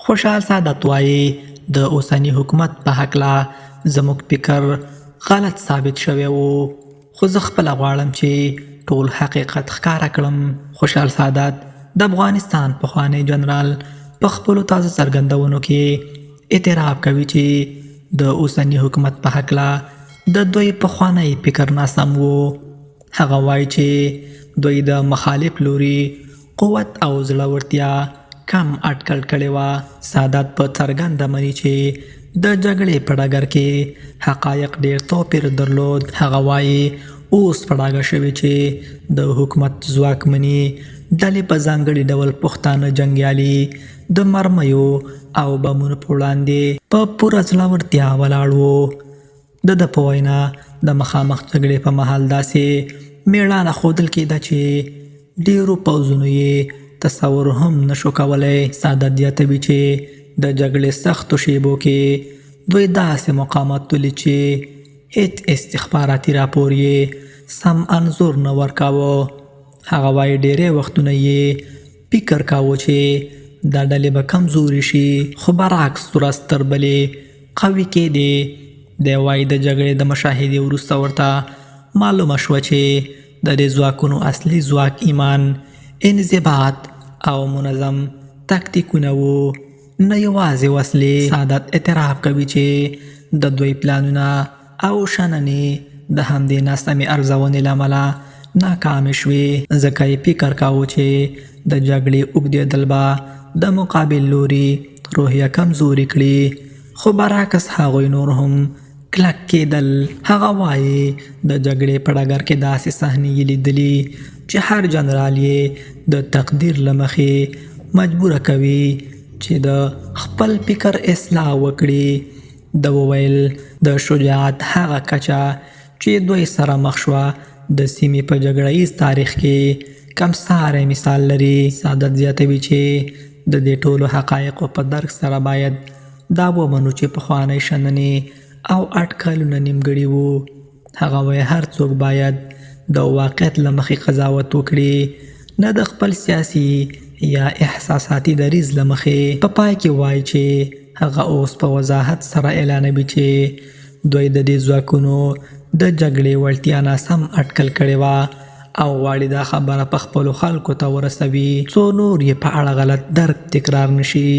خوشحال سادات وايي، د اوسني حکومت په هکله زموږ فکر غلط ثابت شوی و، خو زه خپله غواړم چې ټول حقیقت ښکاره کړم. خوشحال سادات د افغانستان پخوانی جنرال په خپلو تازه څرګندونو کې اعتراف کوي چې د اوسني حکومت په هکله د دوی پخوانی فکر ناسم و. هغه وايي چې دوی د مخالف لوري قوت او زړورتیا کم اټکل کړې وه. سادات په څرګنده مني چې د جګړې په ډګر کې حقایق ډېر توپیر درلود. هغه وايي، اوس په ډاګه شوې چې د حکومت ځواکمنې ډلې په ځانګړي ډول پښتانه جنګیالي د مرمیو او بمونو په وړاندې په پوره زړورتیا ولاړ وو. د ده په وینا، د مخامخ جګړې په مهال داسې مېړانه ښودل کېده چې ډېرو پوځونو یې تصور هم نه شو کولی. سادات زیاتوي چې د جګړې سختو شېبو کې دوی داسې مقاومت ولید چې هېڅ استخباراتي راپور یې سم انځور نه ورکاوه. هغه وايي، ډېری وختونه یې فکر کاوه چې دا ډلې به کمزورې شي، خو برعکس ورځ تر بلې قوي کېدې. دی وايي، د جګړې د مشاهدې وروسته ورته معلومه شوه چې د دې ځواکونو اصلي ځواک ایمان، انضباط او منظم تکتیکونه وو، نه یوازې وسلې. سادات اعتراف کوي چې د دوی پلانونه او شننې د همدې ناسمې ارزونې له امله ناکامې شوې، ځکه یې فکر کاوه چې د جګړې اوږدېدل به د مقابل لوري روحیه کمزورې کړي، خو برعکس هغوی نور هم کلک کېدل. هغه وايي، د جګړې په ډګر کې داسې صحنې یې لیدلي چې هر جنرال یې د تقدیر له مخې مجبوره کوي چې د خپل فکر اصلاح وکړي. ده وویل، د شجاعت هغه کچه چې دوی سره مخ شوه، د سیمې په جګړه ییز تاریخ کې کم ساری مثال لري. سادات زیاتوي چې د دې ټولو حقایقو په درک سره باید دا ومنو چې پخوانۍ شننې او اټکلونه نیمګړي وو. هغه وایي، هر څوک باید د واقعیت له مخې قضاوت وکړي، نه د خپل سیاسي یا احساساتي دریځ له مخې. په پای کې وایي چې هغه اوس په وضاحت سره اعلانوي چې دوی د دې ځواکونو د جګړې وړتیا ناسم اټکل کړې وه او غواړي دا خبره په خپلو خلکو ته ورسوي، څو نور یې په اړه غلط درک تکرار نه شي.